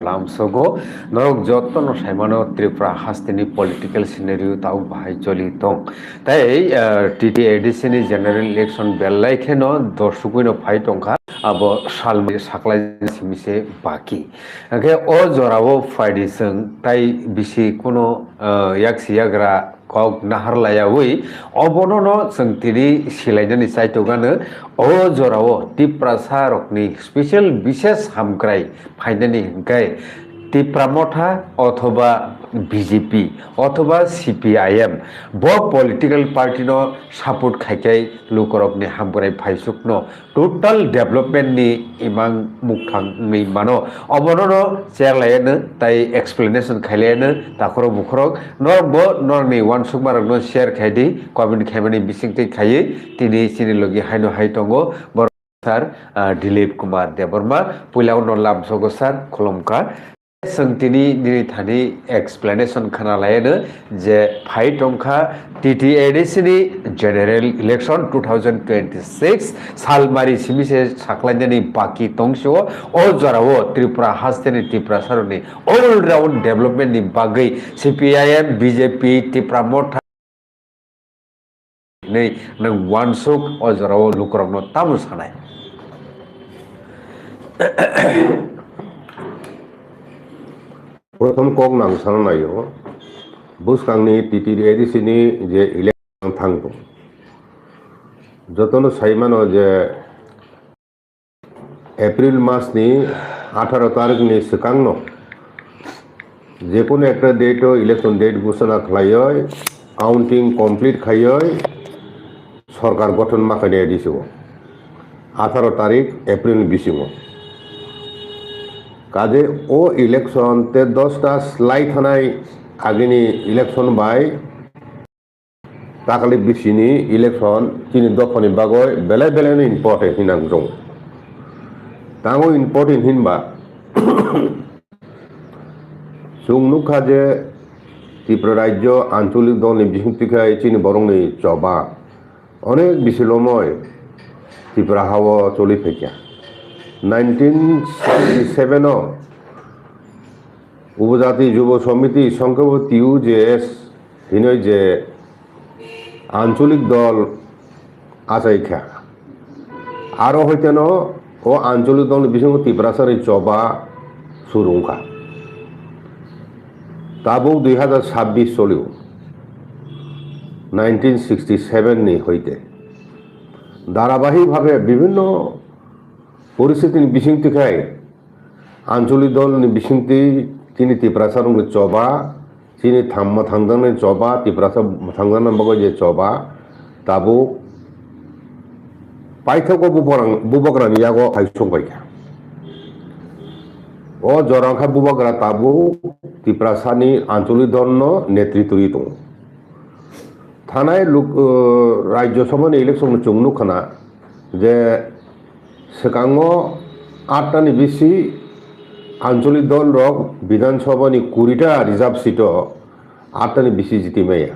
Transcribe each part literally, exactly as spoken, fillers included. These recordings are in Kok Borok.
Lamsogo norok jotono saimano Tripura hasteni political scenario tabuk bahai choli tong. Tai, eh, T T A D C ni general election belai kheno dorsugwino phai tongkha, abo salmani saklai simi se baki. Hwnkhe o jorao phaidi chwng tai bisi kuno, eh, yaksi yagra kok nahar layawi obonono chwng tini silainani chaitokgano o jorao Tiprasa rokni special bishes hamkrai phainani hwnkhe Tipra Motha othoba B J P othoba C P I M bo political party no support khaikhai lukorokni hamkrai phaisukno total development ni imang mukthang wngwi mano. Obonono cherlaiyano tai explanation khailaiyano takhorok bukhorok norokbo norokni uansukmarokno share khaidi, comment khaimani bisingtwi khaiwi tini chini logi haino hai tongo. Sir, ah, Dilip Kumar Debbarma, puila uno lamsogo sir, khulumkha. Chwng tini nini thani explanation khna laiyano je phai tongkha T T A D C ni general election two thousand twenty-six salmari simi se saklainani baki tongsio, o jorao Tripura hasteni Tiprasarokni all round development ni bagwi C P I M, B J P, Tipra Motha, hinwi nwng uansuk o jorao lukurokno tamo sanai? Prothom kok nang sana naio, bwskangni T T A D C ni je election thang tong, jotono sai mano je April mas ni atharo tarik ni swkang no jekunu ekta date o election date ghoshona khlaioi, counting complete khaioi sorkar gothon ma khainai diso atharo tarik April ni bisingo. Kaje o election te dosta slai thanai agini election bai takali bisini election chini dophani bagoi belai belai no important hinang jong. Tango important hinba chwng nukha je Tripura rajyo ancholik dolni bisingtwi khai chini borokni choba onek bisi lomoi Tripura hao choli phaikha. Nineteen sixty-seven o Upojati Jubo Somiti, songkhe bo T U J S hinoi je ancholik dol achaikha. Aro hoiteno o ancholik dolni bisingo Tiprasani choba suru wngkha. Tabuk dui hazar sabbish solio, nineteen sixty-seven ni hoite. Dharabahik bhabe bibhinno poristitini bisingtwi khai ancholik dolni bisingtwi chini Tiprasarokni choba, chini tham-, mwthangjaknai choba, Tiprasa mwthangjaknai bagwi je choba, tabuk paithago bubagrang-, bubagrani yago hai songbaikha. O jora wngkha bubagra tabuk Tiprasani ancholik dolno netritwi tongo. Thanai luk-, uh, Rajya Sabhani election no chwng nukha na je swkango atta ni bisi ancholik dol rok Bidhan Sabha ni kurita reserve seat o atta ni bisi jiti maya.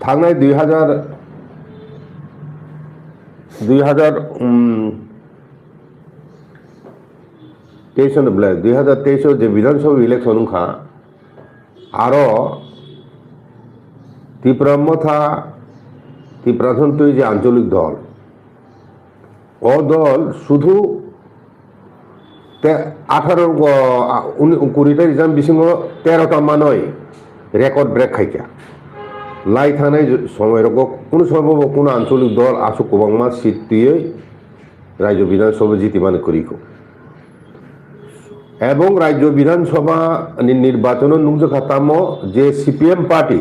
Thangnai dui hazar, dui hazar, um, teis o belai, dui hazar teis o je Bidhan Sabha election wngkha, aro Tipra Motha, Tipra Sontui je ancholik dol, o dol sudhu te atharo go, a, uni, kuri ta rijam bisingo tero ta manoi record break khaikha. Lai thangnai somoi rogo kunu somoi bo kunu ancholik dol aswk kwbangma seat twiwi Rajya Bidhan Sabha jitimani kwrwi kho. Ebong Rajya Bidhan Sabha ni nirbachono nukjakha tamo je C P M party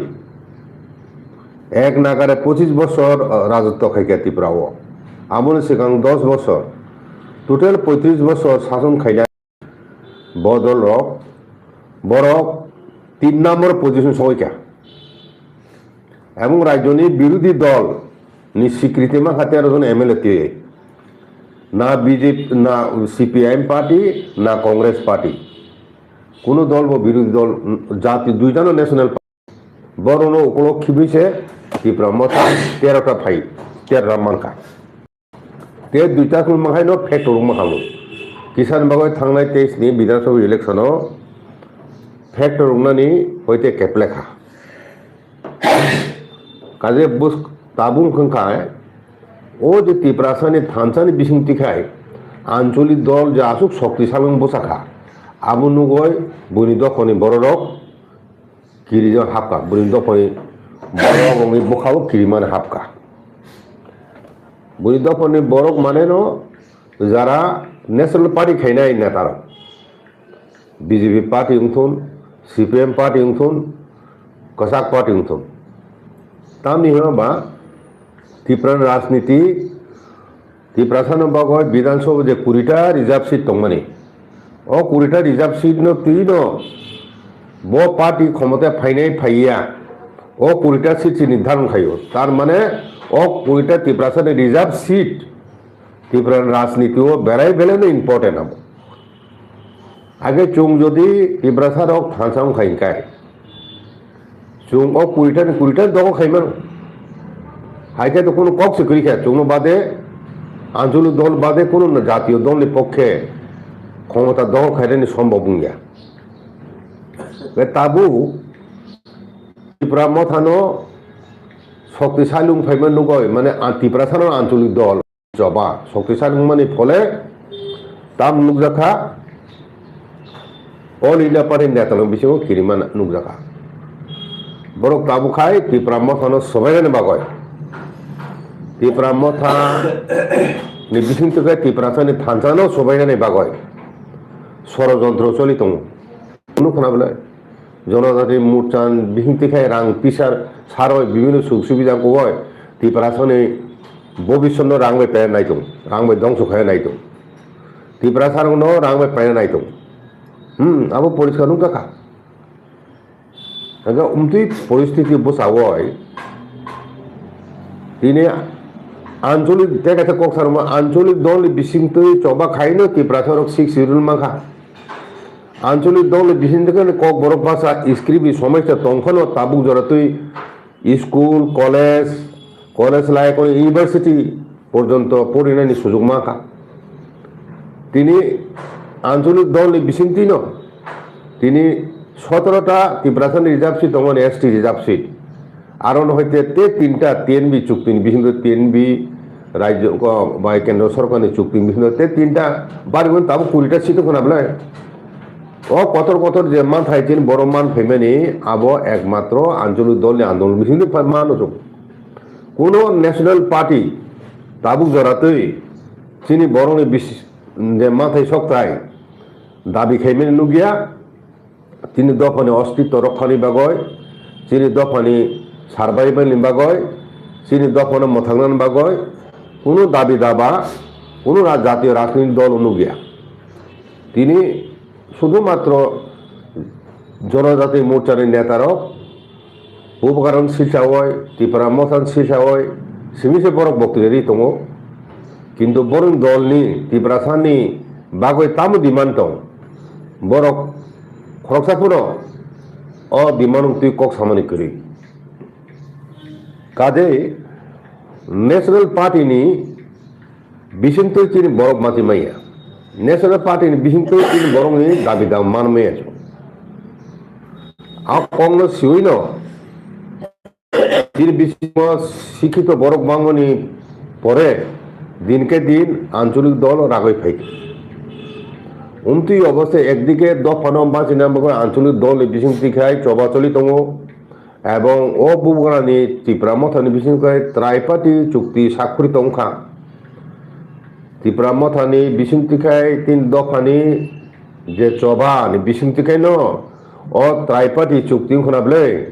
ek nagare pochis bosor, uh, rajotwo khaikha Tripura o. Aboni swkang dos bosor, total poitris bosor sason khainai bodol rok, borok tin number position soikha. Ebong rajyoni birodhi dol ni sikriti mankha tero jon M L A twi. Na B J P, na C P I M party, na Congress party. Kuno dol bo birodhi dol, jati duitano national party. Borokno ukolog khibwi se Tipra Motha tero ta phai, tero ta mankha. Te duita kung manghai no phet torung ma khamu. Kisa ni bagwi thangnai teis ni Bidhan Sabha election o factor wngnani hoite keplekha. Kaje bus tabung khwngkha, o je Tiprasa ni thansa ni bising tikhai ancholic dol je aswk shokti salwng bwsakha, abo nugwi buini dophani bororok kirijak hapkha, buini dophani borok wngwi bwkhao kirimani hapkha. Buini dophani borok mane no jara National Party khainai netarok, B J P party wngthun, C P M party wngthun, kwchak party wngthun. Tamni hwnba Tiprani rajniti, Tiprasano bagwi Bidhan Sabha je kurita reserve seat tongmani, o kurita reserve seat no twi no bo party khomota phainai phaiya, o kurita seat se nirdharon khaio. Tar mane o kurita Tiprasani reserve seat Tiprani rajniti o belai belai no important abo. Age chwng jodi Tiprasa rok thansa wngkha hinkai, chwng o kurita ni kurita dogo khaimano. Hai khe to kuno kok se kwrwi kha, chwngno bade ancholic dol bade kuno jatiyo dol ni pokhe khomota dogo khainani sombhob wngya. Be tabuk Tipra mothano shoktisali wng phaima nugwi, mane, a, Tiprasano ancholic dol choba shoktisali wngmani phole tam nukjakha, All India Party netalok bisingo kirima nukjakha. Borok tabuk khai Tipra mothano sobainani bagwi, Tipra motha ni bisingtwi khe Tiprasani thansano sobainani bagwi sorojontro choli tongo. Nukho na bwle, Jonojati Morcha ni bisingtwi khai rang tisar sarwi bibhinno suk subida kwbai Tiprasani bobiswtno rang bai pera nai tong, rang bai dongso khai nai tong. Tiprasarokno rang bai pera nai tong. Hmm, abo poriskar nukjakha. Hingke umtwi poristiti bwsawoi tini ancholic, tei kaisa kok sarwma, ancholic dolni bisingtwi choba khaino Tiprasarok sixth schedule mankha. Ancholic dolni bisingtwi khe kokborok basa scriptni somosya tongphano tabuk joratwi school, college, college laikoni university porjonto porinani sujok mankha. Tini ancholic dolni bisingtwino tini sotorota Tiprasani reserve seat tongmani S T reserve seat. Arono hoite te tinta T N V chuktini bisingtwi T N V rajyo ko bai kendro sorkarni chuktini bisingtwi te tinta baribon tabuk kurita seat wngkha na belai. O kotor kotor je manthai chini borok man phaimani abo ekmatro ancholic dolni andolon bisingtwi mano chwng. Kuno national party tabuk joratwi chini borokni bis-, je manthai sokthai dabi khaimani nukya, chini dophani ostitw rokthani bagwi, chini dophani survival ni bagwi, chini dophano mwthangnani bagwi kuno dabi daba, kuno ra-, jatiyo rajniti dol nukya. Tini sudhumatro Jonojati Morchani netarok Bubagrani silsawoi, Tipra Mothani silsawoi, simi se borok boktwi ri tongo. Kintu borok dolni, Tiprasani bagwi tamo demand tong? Borok khoroksa phano o demand wngtwi kok samani kwrwi. Kaje National Party ni bisingtwi chini borok mati maya. National Party ni bisingtwi chini borok ni dabi dam man maya. A kok no siwi no chini bisingo sikhito borok bangmani pore din ke din ancholic dol ragwi phai. Umtwi oboste ekdike dophano bachina bagwi ancholic dol ni bisingtwi khai choba choli tongo. Ebong o Bubagrani Tipra Mothani bisingtwi Triparty chukti sakhuri tongkha. Tipra Mothani bisingtwi khai tin dophani je choba ni bisingtwi khai no o Triparty chukti wngkha na bwle.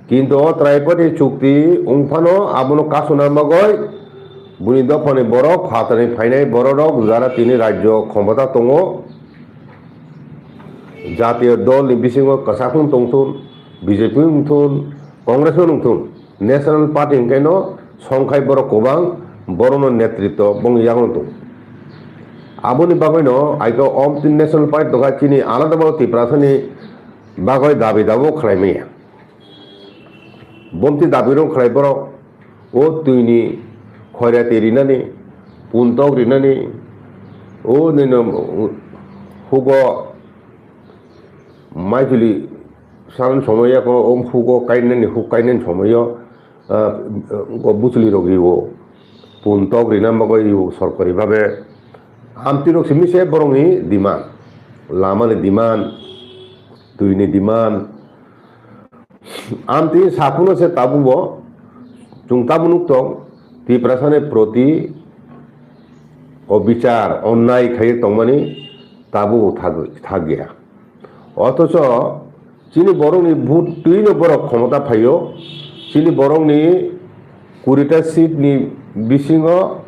Kintu o Triparty chukti wngphano abono kasuna bagwi buni dophani borok phatani phainai bororok jara tini rajyo khomota tongo. Jatiyo dol ni bisingo kwchak wng tongthun, B J P wng thun, Congress wng thun, National Party hwnkhe no songkhai borok kwbang, borokno netritwo bong yago tong. Aboni bagwino aiko om tin National Party tongkha chini alada bo Tiprasani bagwi dabi dabo khlai maya. Bomti dabi rok khlai borok o twini khoirati rinani, puntok rinani, O nini hugo maituli san somoyako, o hugo kainani, huk kainani somoyo, ah, go butuli rok rio, pun tok rina bagwi rio sorkari babe. Amtwi rok simi se borokni demand, lamani demand, twini demand. Amtwi saphano se tabukbo chwng tabuk nuk tong, Tiprasani proti obichar, onnai khaiwi tongmani tabuk thag-, thagya. Othocho chini borokni vote twino borok khomota phaio, chini borokni kurita seat ni bisingo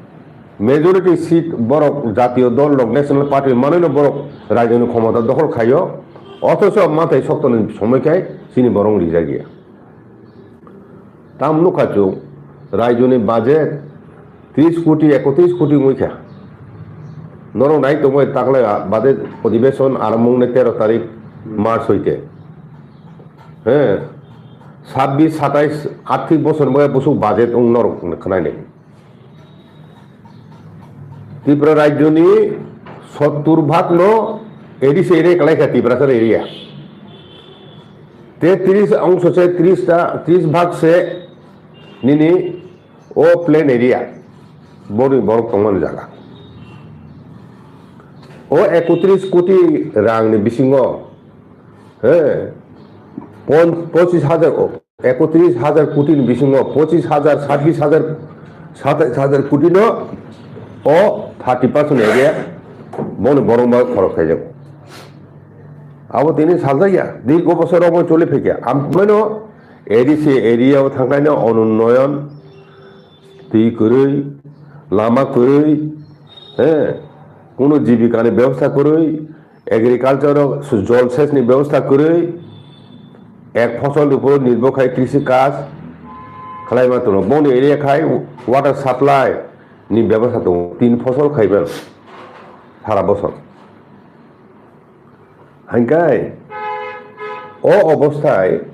majority seat borok jatiyo dol rok, national party manwino borok raijoni khomota dokhol khaio, othocho mathai soktoni somoi khai chini borok rijak ya. Tam nukha chwng, raijoni budget tris koti, ekotris koti wngwi kha. Norok nai tongbai taklai budget odhibeshon arombo wngnai tero tarik March hoite. He, sabbish, satais, athwik bosor bagwi busuk budget wng norok khwnai nai. Tripura rajyoni sottur bhag no A D C area kwlai kha, Tiprasa area. Te tris ongso se, tris ta, tris bhag se nini o plain area, boni borok tongmani jaga. O ekotris koti rang ni bisingo, he, pon-, pochis hajar o, ekotris hajar koti ni bisingo pochis hajar, satais hajar, satais hajar koti no o thirty percent area boni borok bai khorok khaijak. Abo tini saljakya, dirgo bosor rok choli phaikya. Amtwino A D C area o thangnaino onunnoyon, twi kwrwi, lama kwrwi, he, kuno jibikani bebosta kwrwi, agriculture o jol sech ni bebosta kwrwi, ek fosol ni upor nirbhor khai krisi kaj khlai ma tono. Boni area khai water supply ni bebosta tongo, tin fosol khai mano sara bosor. Hingkai o obosthai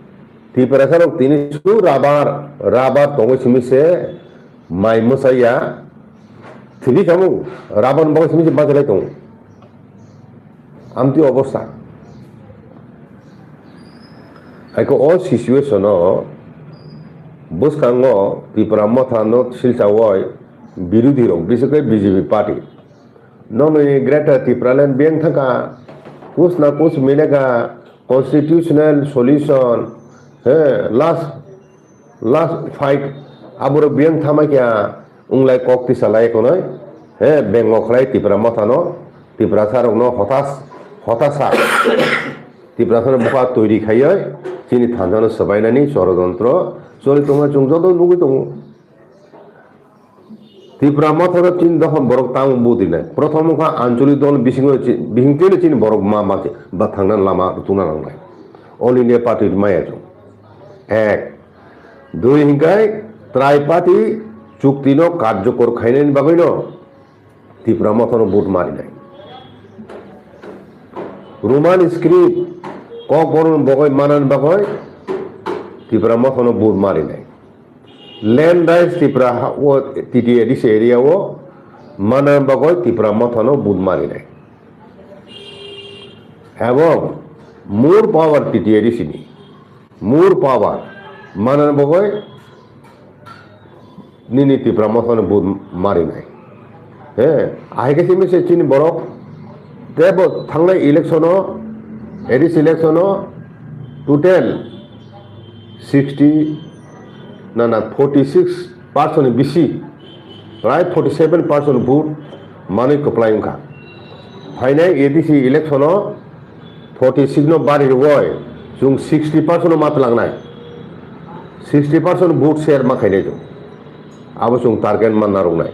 Tiprasa rok tini su rabar, rabar tongwi simi se mai mwsaya thwi kamo, rabar ni bagwi simi se bachalai tongo. Amtwi obostha. Haikhe o situation o bwskango Tipra Motha no silchawoi birodhi rok, bisekhe B J P party. Nokni Greater Tipraland biyang thangkha, kus na kus milega, constitutional solution, he, last, last fight, aborok biyang thamai kya, unglai kok tisa lai konoi, he, bengo khlai Tipra Mothano, Tiprasa rokno hotas, hotasa, Tiprasa no bukha toiri khaioi, chini thansa no swbainani chorodontro, chori tongma chwng joto nugwi tongo. Tipra Mothano chini dophani borok tamo vote rinai. Prothom wngkha Ancholi dol bisingo chi-, bihingtwino chini borok ma, ma khe ba thangna lama rwtungna nangnai. All India Party maya chwng. Ek. Dui hingkai Triparty chuktino karjokor khainani bagwino Tipra Mothano vote ma rinai. Roman script kok boron bogoi manani bagoi Tipra Mothano vote ma rinai. Land rights Tipra ha-, o T T A D C area o manani bagoi Tipra Mothano vote ma rinai. Ebong more power T T A D C ni. More power. Manani bagoi nini Tipra Mothano vote ma rinai. He, ahai khe simi se chini borok. Tebo thangnai election o, A D C election o total sixty, na, na, forty six percent ni bisi, prai forty seven percent vote manwi kwplai wngkha. Phainai A D C election o forty six no bari rwoi chwng sixty percent no ma twlangnai. Sixty percent vote share ma khainai chwng. Abo chwng target manna rwnai.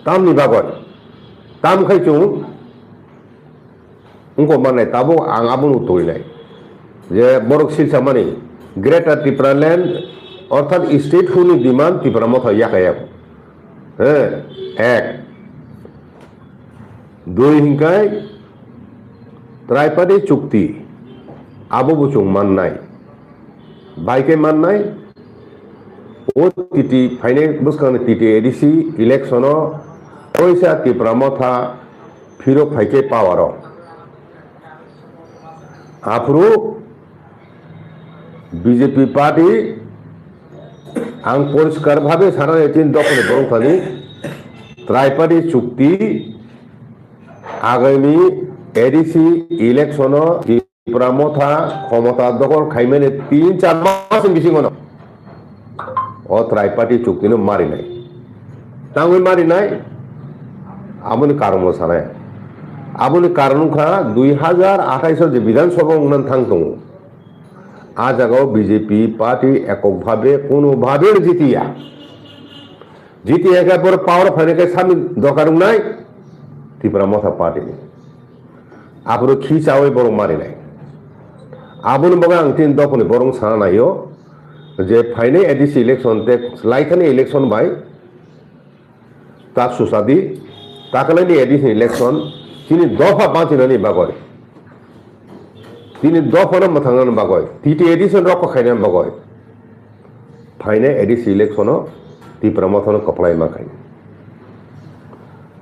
Tamni bagwi? Tam khai chwng wngkok manai tabuk ang abono twi nai. Je borok silsa mani Greater Tipraland orthat statehood ni demand Tipra Motha yakha yak. He, ek. Dui hingkai Triparty chukti, abo bo chwng mannai. Bai khe mannai, o T T phainai bwskangni T T A D C election o Oisa Tipra Motha phirok phaikhe power o. Aphuru B J P party ang poriskar bhabe sana tin dokni borok thani triparty chukti agami A D C election o Tipra Motha khomota dokhol khaimani tin char mas ni bisingo no o triparty chukti no marinai. Tangwi marinai, aboni karon bo sanai. Aboni karon wngkha dui hazar athais o je Bidhan Sabha wngna thang tongo. A jagao B J P party ekok bhabe kono bhabe jitiya. Jitiya khe borok power phainai khe sami dorkar wngnai Tipra Motha party ni. Aphuru khi chawi borok marinai. Aboni bagwi ang tin dophani borok sana naio je phainai A D C election tei laithani election bai ta susadi, takalani A D C election chini dopha bachinani bagwi, chini dophano mwthangnani bagwi, T T A D C rokho khainani bagwi phainai A D C election o Tipra Mothano kwplai ma khainai.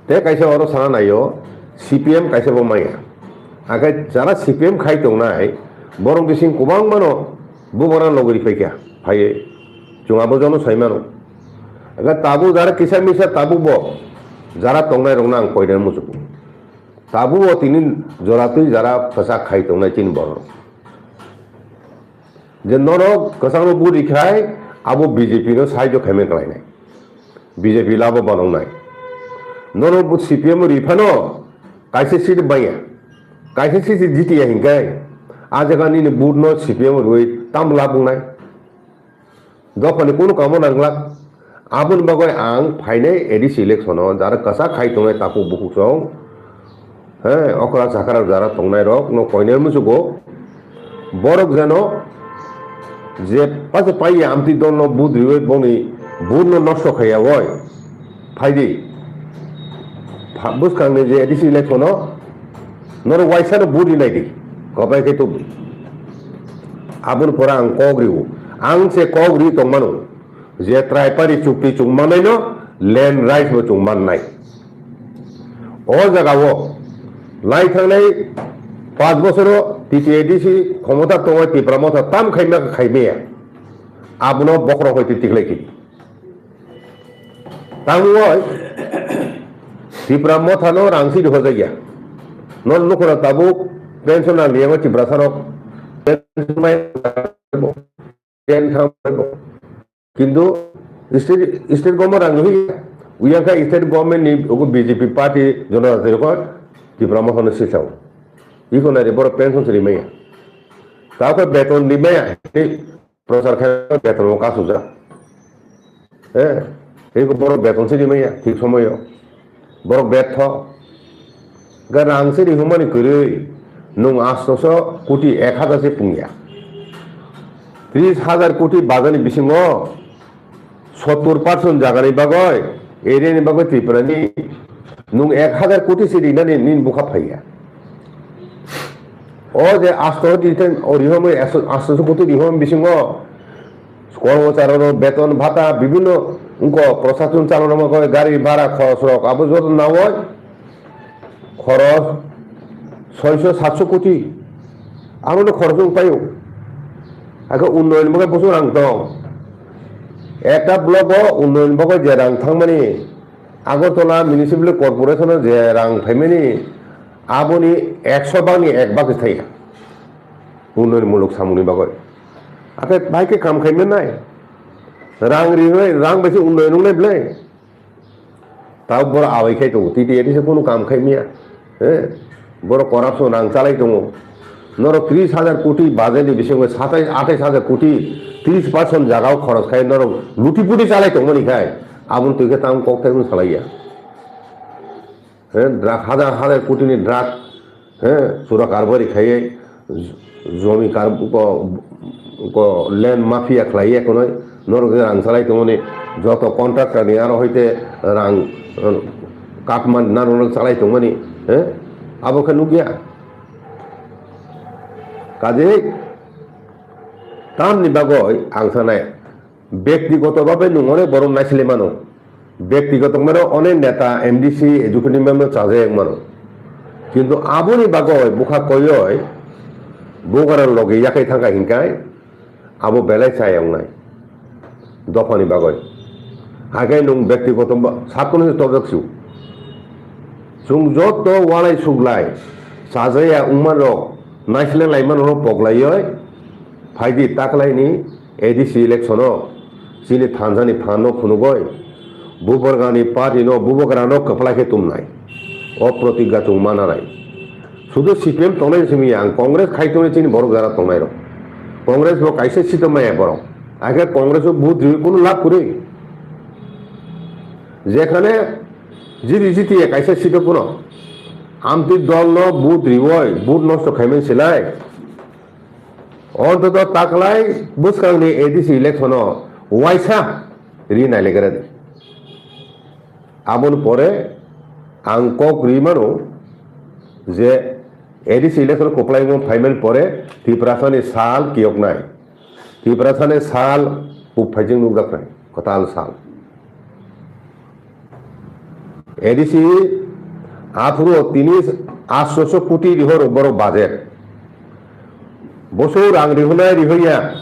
Tei kaisa oro sana naio, C P M kaisa bo maya. Akai jara C P M khai tongnai, borok bising kwbangmano bubagra logori phaikha, phaiwi chwng abo jono saimano. Akai tabuk jara kisa misa tabuk bo jara tongnai rokno ang koinani muchungo. Tabuk bo tini joratwi jara kwchak khai tongnai chini borok. Je norok kwchangno buri khai abo B J P no saijo khaimani kwlainai. B J P labo banongnai. Norok bo C P M ri phano kaisa seat baiya. Kaisa seat jitiya hinkai. A jaga nini vote no C P M rwi tam lab wngnai. Dophani kunu kamo nanglak. Aboni bagwi ang phainai A D C election o jara kwchak khai tongnai takhuk bukhuk chwng. He, okra chakra jara tongnai rok no koinai muchugo. Borok jeno je pache paiya amtwi dol no vote riwi bongni vote no nosto khaiya oi. Phaidi. Pha-, bwskangni je A D C election o norok waisa no vote rinai di. Kopai khe tubdi. Aboni pore ang kok riwo. Ang se kok ri tongmano. Je triparty chukti chwng mannaino land rights bo chwng mannai. O jagao lai thangnai panch bosoro T T A D C khomota tongo Tipra Motha tam khaima khaimaya. Abono bokhorok hoi twi tikhlai kini. Tamo oi Tipra Mothano rang sidi hojakya. Non nukhora tabuk pension ang liyango Tiprasarok pension mai Ken kha bo. Kintu state, state government rang hui, uyang kha state government ni ugo B J P party Janata Dal ko Tipra Motha no sisao. Iko nai re borok pension se rimaya. Ta ko beton rimaya. Prochar kha beton mo kasu ja. Eh, iko borok beton se rimaya, thik somoyo. Borok betho. Ga rang se rihumani kwrwi, nwng astoso koti ek hazar se pungya. Tris hazar koti bajani bisingo sottor percent jagani bagwi, area ni bagwi Tripura ni nwng ek hazar koti se rinani nini bukha phaiya. O je asto di ten, o rihumani astoso koti rihum bisingo, kormochari rok beton bhata bibhinno wngkha, prosason chalona bagwi gari bhara khorosrok abo joto nawi khorok soiso satso koti. Abo no khorok wng paio. Hakhe unnoyon bagwi bosong rang tong. Ekta block o unnoyon bagwi je rang thangmani Agartala Municipal Corporation o je rang phaimani aboni ekso bhagni ek bhag se thaiya. Unnoyon muluk samungni bagwi. Hakhe bai khe kam khaimani nai. Rang rinai, rang bai se unnoyon wngnai belai. Tao borok awai khai tongo, T T A D C kunu kam khai maya. Eh, borok corruption rang chalai tongo. Norok tris hajar koti budget ni bisingo satais atais hajar koti, tris percent jagao khoros khai norok luti puti chalai tongmani khai. Aboni twi khe tamo kok thai salaiya. Eh, drug hajar hajar koti ni drug He, sura karbari khaiye, jomi kar-, ko, ko land mafia khlaiye kono, norok je rang salai tongmani, joto contractor ni aro hoite rang, eh, katman narwk chalai tongmani, he, abo khe nukya. Kaje, tamni bagwi ang sanai, bektigoto babe nwng onek borok naisile mano. Bektigoto mano onek neta M D C executive member chajak mano. Kintu aboni bagoi bukha koyoi bugarang logi yakai thangkha hinkai abo belai chaya wngnai dophani bagoi. Haikhe nwng bektigoto ba-, sakno se torjak su. Chwng joto walai suglai chajaya wngmanrok naislai laimanrok poglaioi phaidi taklaini A D C election-o chini thansa ni phan no phunugoi, Bubagra ni party no Bubagra no kwplai khe tumnai. O protigga chwng mananai. Sudu C P M tongnai simi ang Congress khai tongnai chini borok jara tongnai rok. Congress bo kaisa seat o maya borok. Akhe Congress o vote riwi kunu lab kwrwi. Jekhane jiti jiti ya kaisa seat o kuno. Amtwi dol no vote riwoi, vote nosto khaimani silai. Ontoto taklai bwskangni A D C election-o waisa ri nailegra di. Aboni pore ang kok ri mano je A D C election kwplaimung phaimani pore Tiprasani sal kiyoknai. Tiprasani sal buk phaijak nukjaknai, kwtal sal. A D C aphuru tini atso koti rihor borok budget. Boso rang rihunai rihuya,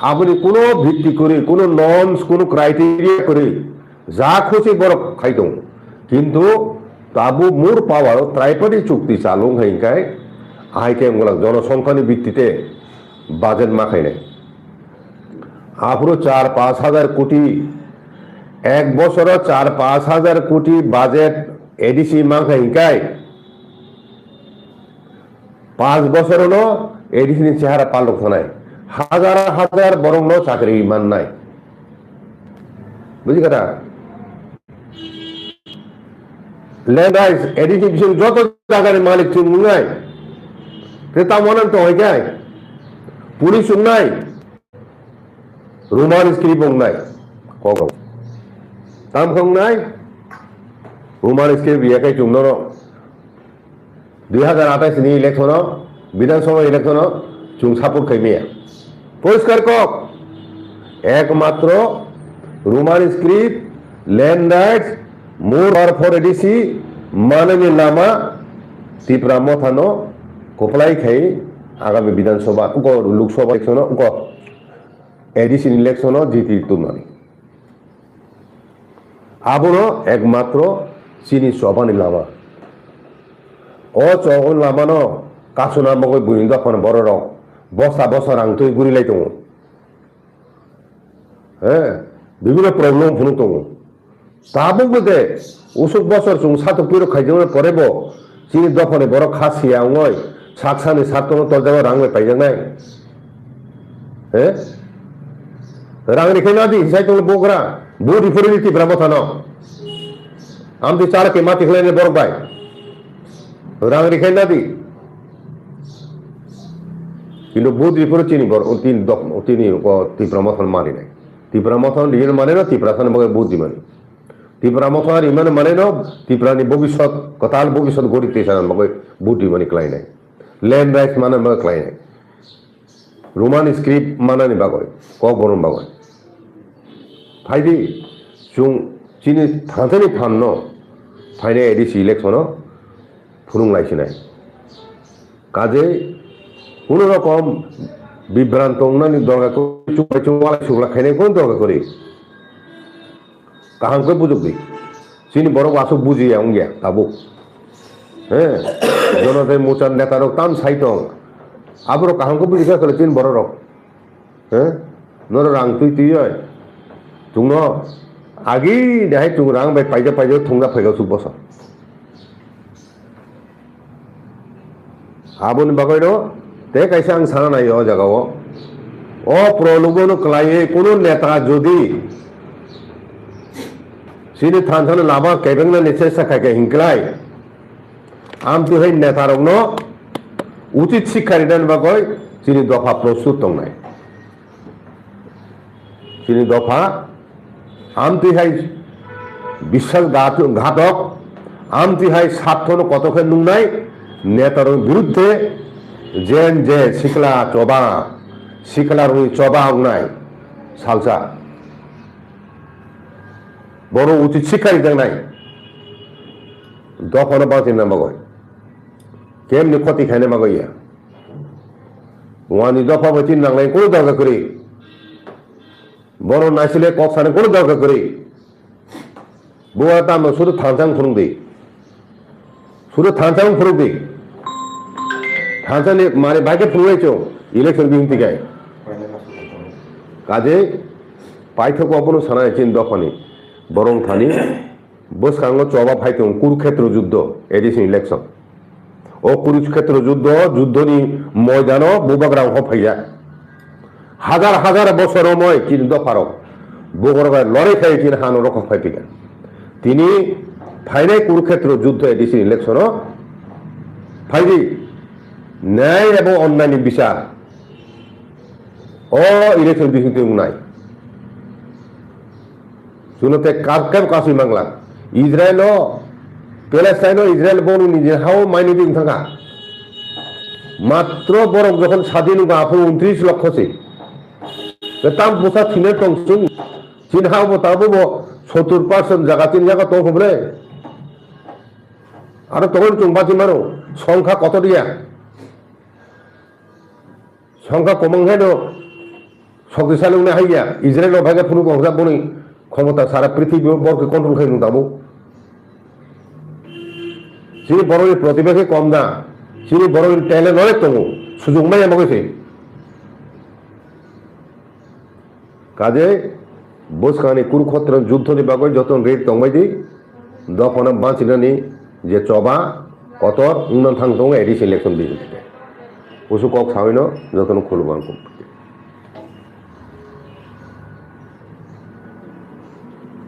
aboni kuno bhitti kwrwi, kuno norms, kuno criteria kwrwi, ja khusi borok khai tongo. Kintu tabuk mur power o Triparty chukti chalung hai hinkai, ahai khe wngwlak jonosongkhani bhittite budget ma khainai. Aphuru char pash hajar koti, ek bosoro char pash hajar koti budget A D C mankha hinkai, panch bosorono A D C ni chehara palok thanai, hajar hajar borokno chakri mannai. Buji kha da? Land rights, A D C bising joto jagani malik chwng wngnai. Tei tamo nang tong hai kai? Police wngnai. Roman script wngnai. Kok rok. Tam kha wngnai? Roman script ya kai chwng norok. Dui hajar atais ni election o, Bidhan Sabha election o chwng support khai maya. Poriskar kok, ekmatro Roman script, land rights, more power for A D C, manani lama Tipra Motha no kwplai khai agami Bidhan Sabha, uko Lok Sabha election o, uko A D C ni election o jiti tumani. Abono ekmatro chini chobani lama. O chobani lamano kasuna mogoi buini dophani bororok bosta bosta rang twi guri lai tongo. He, bibhinno problem phunuk tongo. Tabukbo de usuk bosor chwng satok twirok khaijakmani porebo chini dophani borok kha siya wngoi saksani sartono torjago rang bai paijaknai. He? Rang rikhai nadi, hisai tongwi bogra. Vote riphuru ni Tipra Mothano. Amtwi chala khe mati khlainai borok bai. Rang rikhai nadi. Kintu vote riphuru chini borok, tini dok, tini ko Tipra Mothano marinai. Tipra Mothano rijak maneno Tiprasano bagwi vote rimani. Tipra Motha rimani maneno Tiprani bobisot, kwtal bobisot gori twi sana bagwi vote rimani khlainai. Land rights mana bagwi khlainai. Roman script manani bagwi, kokborok bagwi. Phaidi, chwng chini thanthani phanno phainai A D C election-o phunuk laisinai. Kajei, kono rokom bibranto wngnani dorkar kwrwi, chukbai chukbai suglak khainai kono dorkar kwrwi. Kaham khe bujukdi. Chini borok aswk bujiya wngya tabuk. He, Jonathan Muchan netarok tam sai tong. Aborok kaham khe bujikha kwlai chini bororok. He, norok rang twi twi oi. Chwngno agi dehai chwng rang bai paijak paijak thwngna phaikha aswk bosor. Aboni bagwino tei kaisa ang sana nai o jaga o. O prolobono kwlaiwi kunu neta jodi chini thanthani lama kebengnani chesta khaikha hinklai, amtwi hai netarokno uchit sikha rinani bagwi chini dopha prostut tongnai. Chini dopha amtwi hai biswas ghat-, ghatok, amtwi hai sarthono kotor khe nungnai netarokni biruddhe jen je sikla choba, siklarokni choba wngnai salsa. Bono uchit sikha rijak nai. Dophano bachina bagwi. Kemni khoti khaina bagwi ya. Wani dopha bai tin nanglai kunu dorkar kwrwi. Bono naisile kok sana kunu dorkar kwrwi. Bo tamo sudu thansa wng phunuk di. Sudu thansa wng phunuk di. Thansa ni mari bai khe phunuk lai chwng. Election bihung tikai. Kaje paithak abono sana chin dophani. Borong thani bwskango choba phai tongo Kurukhetra juddho, A D C election. O Kurukhetra juddho, juddhoni moidano bubagrang hop phaijak. Hajar hajar bosor romoi chini dopharok bugrok bai lorai khai chini hano rokhok phai pika. Tini phainai Kurukhetra juddho A D C election o phaidi nyai ebo onnani bichar o election bising twi wngnai. Chuno te kar kebo kasui mangla. Israel o, Palestine o Israel bono niji hao mainwi di wngthangkha. Matro borok jokhon sadin wngkha aphuru untris lokho se. Be tam bwsa thina tong chwng. Chin hao bo tabo bo sottur percent jaga tin jaga tong khobre. Aro tongoni chwng bati mano. Songkha kotor ya. Songkha komang hai no. Shoktisali wngna hai ya. Israel o bhai khe phunuk ongsa boni khomota sara prithibi o borok khe control khai nung tabo. Chini borokni protibha khe kom da. Chini borokni talent onek tongo. Sujung maya bagwi se. Kaje bwskangni Kurukshetra juddhoni bagwi jotono ready tongbai di. Dophano bachinani je choba kotor wngna thang tongo A D C election bihikhe. Kusu kok sawino jotono khulumang.